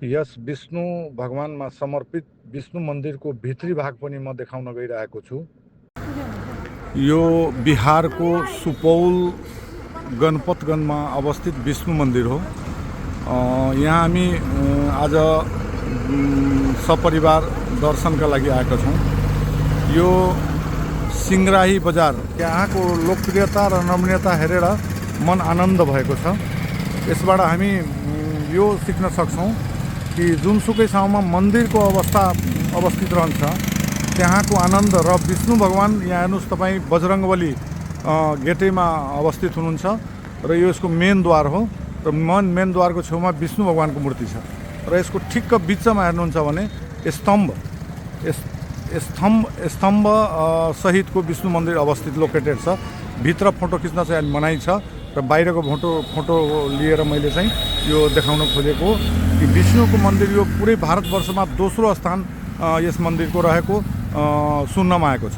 यस विष्णु भगवानमा समर्पित विष्णु मन्दिरको भित्री भाग पनि म देखाउन गइरहेको छु। यो बिहारको सुपौल गणपतगञ्जमा अवस्थित विष्णु मन्दिर हो। यहाँ हामी आज सपरिवार दर्शनका लागि आएका छौँ। यो सिंग्राही बजार यहाँको लोकप्रियता र नम्रता हेरेर मन आनन्द भएको छ। यसबाट हामी यो सिक्न सक्छौँ कि जुनसुकै ठाउँमा मन्दिरको अवस्था अवस्थित रहन्छ त्यहाँको आनन्द र विष्णु भगवान यहाँ हेर्नुहोस् तपाईँ बजरङ्गबली गेटैमा अवस्थित हुनुहुन्छ र यो यसको मेन द्वार हो र मेन द्वारको छेउमा विष्णु भगवानको मूर्ति छ र यसको ठिक्क बिचमा हेर्नुहुन्छ भने स्तम्भ सहितको विष्णु मन्दिर अवस्थित लोकेटेड छ। भित्र फोटो खिच्न चाहिँ मनाइ छ र बाहिरको फोटो लिएर मैले चाहिँ यो देखाउन खोजेको कि विष्णुको मन्दिर यो पुरै भारतवर्षमा दोस्रो स्थान यस मन्दिरको रहेको सुन्नमा आएको छ।